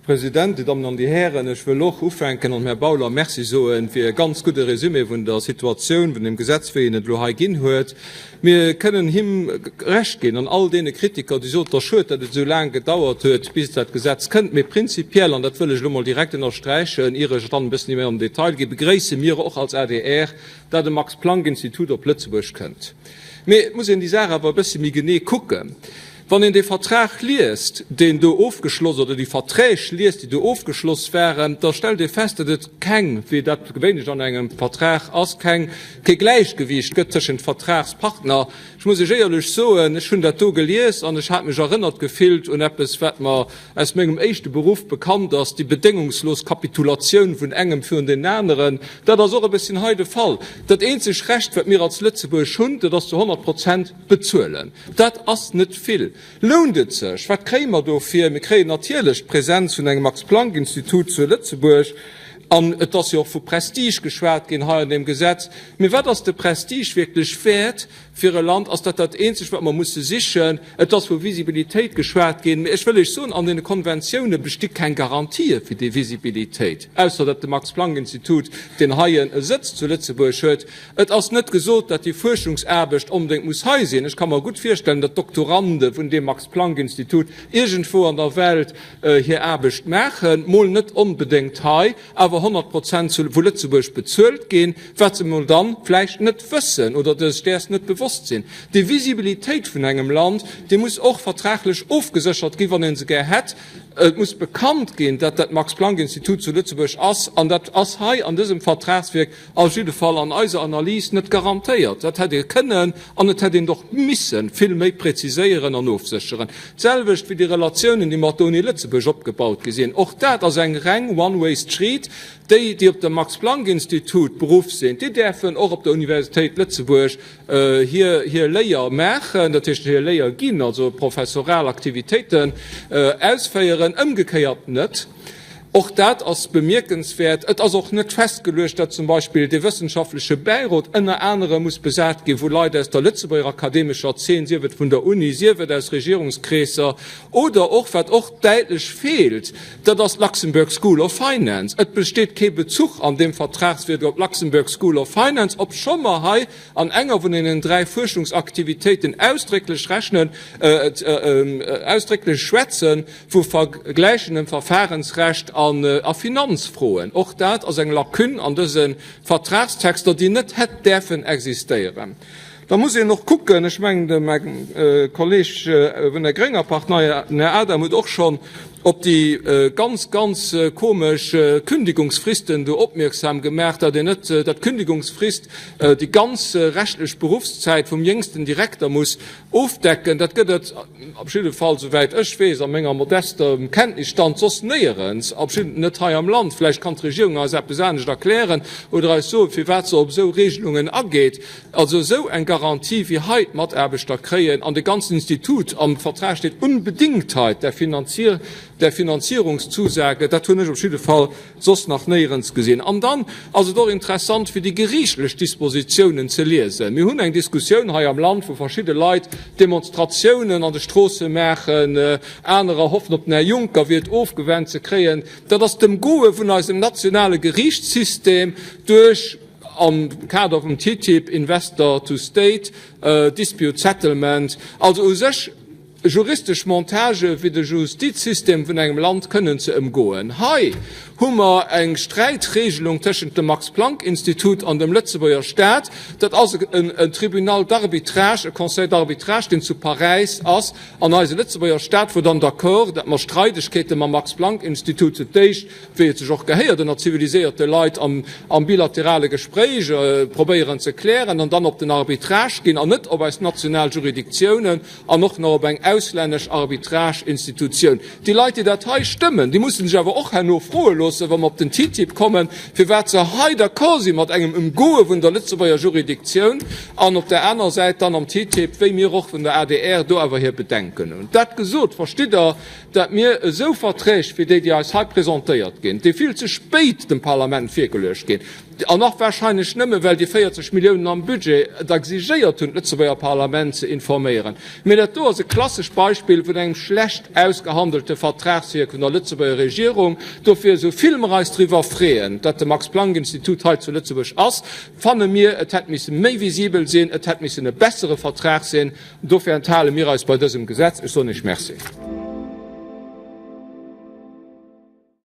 President, Dir Dammen an Dir Hären, ech wëll och ufänken an dem Här Bauler Merci soe fir e ganz gudde Résumé vun der Situatioun vun dem Gesetz, wéi en et elo hei ginn huet. Mir kënnen him Recht ginn an all deene Kritiker, déi soten, et ass schued, datt et esou laang gedauert huet, bis dat Gesetz kënnt. Mee prinzipiell, an dat wëll ech elo mol direkt ënnersträichen, ier ech dann e bëssen méi an den Detail gi, begréisse mir och als adr, datt e Max-Planck-Institut op Lëtzebuerg kënnt. Mee et muss een déi Saach awer e bësse méi genee kucken. Wann een dee Vertrag liest, deen do ofgeschloss, oder déi Verträg liest, déi do ofgeschloss waren, da stellt ee fest, datt et keng, wéi dat gewéinlech an engem Vertrag ass, keng, kee Gläichgewiicht gëtt tëschent Vertragspartner. Ech muss Iech éierlech soen, ech hunn dat do gelies an ech hat mech erënnert gefillt un eppes, wat mer aus mengem éischte Beruff bekannt ass, déi bedéngungslos Kapitulatioun vun engem virun deen aneren. Dat ass och e bësschen hei de Fall. Dat eenzeg Recht, wat mir als Lëtzebuerg hunn, dat ass zu 100 Prozent bezuelen. Dat ass net vill. Lount et sech? Wat kréie mer dofir? Mir kréien natierlech d'Präsenz vun engem Max-Planck-Institut zu Lëtzebuerg. An et ass jo och vu Prestige geschwat ginn hei an deem Gesetz. Mee wat ass de Prestige wierklech wäert, Fir e Land ass dat dat Eenzegt, wat mer musse sichen. Et ass vu Visibilitéit geschwat ginn. Mee ech wëll Iech soen, an deene Konventioune besti keng Garantië fir déi Visibilitéit, ausser datt de Max-Planck-Institut, deen hei e Sëtz zu Lëtzebuerg huet. Et ass net gesot, datt déi Fuerschungsaarbecht onbedéngt muss hei sinn. Ech ka mer gutt virstellen, datt d'Doktorande vun deem Max-Planck-Institut iergendwou an der Welt hir Aarbecht maachen, mol net onbedéngt hei. awer 100 Prozent vu Lëtzebuerg bezuelt ginn, wat se emol dann vläicht net wëssen oder sech däers net bewosst sinn. Déi Visibilitéit vun engem Land, déi muss och vertraglech ofgeséchert ginn, wann ee se gär hätt. Et muss bekannt ginn, datt dat Max-Planck-Institut zu Lëtzebuerg ass, an dat ass hei an dësem Vertragswierk a jidde Fall an eiser Analys net garantéiert. Dat hätt ee kënnen an et hätt een och misse vill méi präziséieren an ofsécheren. D'selwecht wéi déi Relatiounen, déi mat der Uni Lëtzebuerg opgebaut gi sinn. Och dat ass eng reng one-way street. Déi, déi op dem Max-Planck-Institut beruff sinn, déi däerfen och op der Universitéit Lëtzebuerg hir hir Léier maachen, dat heescht hir Léier ginn, also professoral Aktivitéiten ausféieren, ëmgekéiert net. Och dat ass bemierkenswäert. Et ass och net festgeluecht, datt zum Beispill dee wëssenschaftleche Bäirot ënner anerem muss besat gi vu Leit aus der Lëtzebuerger akademescher Zeen, sief et vun der Uni, sief et aus Regierungskreesser, oder och, wat och däitlech feelt, dat ass d'Luxembourg School of Finance. Et besteet kee Bezuch an deem Vertragswierk op d'Luxembourg School of Finance, obscho mer hei an enger vun deenen 3 Fuerschungsaktivitéiten ausdrécklech rechnen, ausdrécklech schwätzen vu vergläichendem Verfahrensrecht a Finanzfroen. Och dat ass eng Lacune an dëse Vertragstexter, déi net hätt däerfen existéieren. Da muss een och kucken, ech mengen, de mäi Kolleg vun der grénger Partei, den Här Adam, huet och schonn op déi ganz, ganz komesch Kündigungsfristen do opmierksam gemaach, datt een net, datt d'Kündigungsfrist déi ganz reschtlech Beruffszäit vum jéngsten Direkter muss ofdecken. Dat gëtt et op jidde Fall, souwäit ech weess, a menger modester Kenntnisstand, soss néierens, op jidde net hei am Land. Vläicht kann d'Regierung eis eppes anescht erklären oder eis soen, firwat se op esou Regelungen ageet. Also esou eng Garantie wéi hei d'Mataarbechter kréien an de ganzen Institut, am Vertrag steet Unbedingtheit der der Finanzierungszusage, dat hunn ech op jidde Fall soss nach néierens gesinn. An dann ass et och interessant, fir déi geriichtlech Dispositiounen ze liesen. Mir hunn eng Diskussioun hei am Land, wou verschidde Leit Demonstratiounen an de Stroosse maachen, anerer hoffen op den Här Juncker, fir et ofgewennt ze kréien. Dat ass d'Ëmgoe vun eisem nationale Geriichtssystem duerch, am Kader vum TTIP, Investor to State Dispute Settlement, also u sech, Juristesch Montagë fir de Justizsystem vun engem Land kënnen ze ëmgoen. Hei hu mer eng Sträitregelung tëschent dem Max-Planck-Institut an dem Lëtzebuerger Staat. Dat ass en Tribunal d'arbitrage, e Conseil d'arbitrage, deen zu Paräis ass. An eise Lëtzebuerger Staat wor dann d'accord, datt mer Streidegkeete mam Max-Planck-Institut zu d'éischt, wéi et sech och gehéiert ënner ziviliséierte Leit, am bilaterale Gespréich probéieren ze klären an dann op den Arbitrage ginn an net op eis national Juridictiounen. an och nach op eng auslännesch Arbitrage-Institutioun. Déi Leit, déi dat hei stëmmen, déi musse sech awer och herno froe loossen, wa mer op den TTIP kommen, firwat se hei d'accord si mat engem Ëmgoe vun der Lëtzebuerger Juridictioun an op där aner Säit dann am TTIP, wéi mir och vun der adr do awer hir Bedenken hunn. Dat gesot, verstitt Der, dat mir esou Verträg wéi déi, déi eis hei presentéiert ginn, déi vill ze spéit dem Parlament virgeluecht ginn. An och wahrscheinlech nëmme well déi 40 Milliounen am Budget et exigéiert hunn, d'Lëtzebuerger Parlament ze informéieren. Mee dat do ass e klassesch Beispill vun engem schlecht ausgehandelte Vertragswierk vun der Lëtzebuerger Regierung. Dofir, esou vill mer eis driwwer freeën, datt de Max-Planck-Institut hei zu Lëtzebuerg ass, fanne mir, et hätt misse méi visibel sinn, et hätt missen e bessere Vertrag sinn. Dofir enthale mir eis bei dësem Gesetz. Ech soen Iech Merci.